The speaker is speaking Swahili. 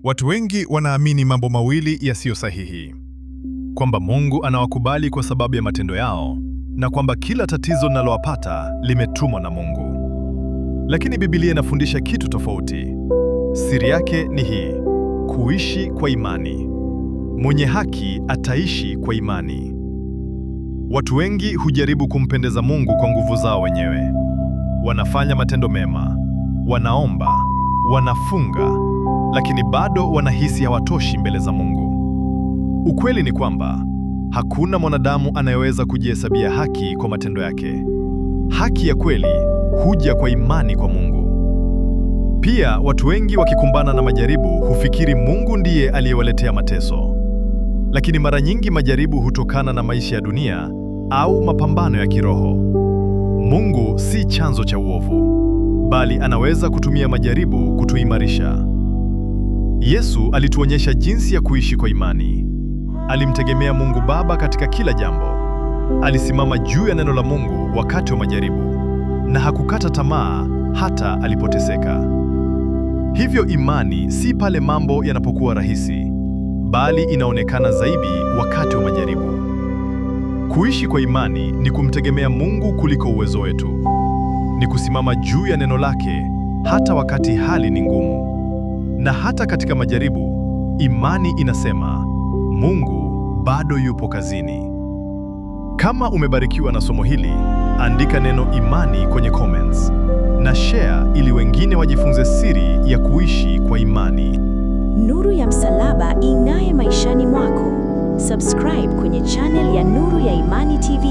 Watu wengi wanaamini mambo mawili yasiyo sahihi: kwamba Mungu anawakubali kwa sababu ya matendo yao na kwamba kila tatizo linalowapata limetumwa na Mungu. Lakini Biblia inafundisha kitu tofauti. Siri yake ni hii: kuishi kwa imani. Mwenye haki ataishi kwa imani. Watu wengi hujaribu kumpendeza Mungu kwa nguvu zao wenyewe. Wanafanya matendo mema, wanaomba, wanafunga, lakini bado wanahisi hawatoshi mbele za Mungu. Ukweli ni kwamba hakuna mwanadamu anayeweza kujihesabia haki kwa matendo yake. Haki ya kweli huja kwa imani kwa Mungu. Pia watu wengi wakikumbana na majaribu hufikiri Mungu ndiye aliyewaletea mateso. Lakini mara nyingi majaribu hutokana na maisha ya dunia au mapambano ya kiroho. Mungu si chanzo cha uovu, bali anaweza kutumia majaribu kutuimarisha. Yesu alituonyesha jinsi ya kuishi kwa imani. Alimtegemea Mungu Baba katika kila jambo. Alisimama juu ya neno la Mungu wakati wa majaribu na hakukata tamaa hata alipoteseka. Hivyo imani si pale mambo yanapokuwa rahisi, bali inaonekana zaidi wakati wa majaribu. Kuishi kwa imani ni kumtegemea Mungu kuliko uwezo wetu. Ni kusimama juu ya neno lake hata wakati hali ni ngumu. Na hata katika majaribu, imani inasema Mungu bado yupo kazini. Kama umebarikiwa na somo hili, andika neno imani kwenye comments na share ili wengine wajifunze siri ya kuishi kwa imani. Nuru ya Msalaba ing'ae maishani mwako. Subscribe kwenye channel ya Nuru ya Imani TV.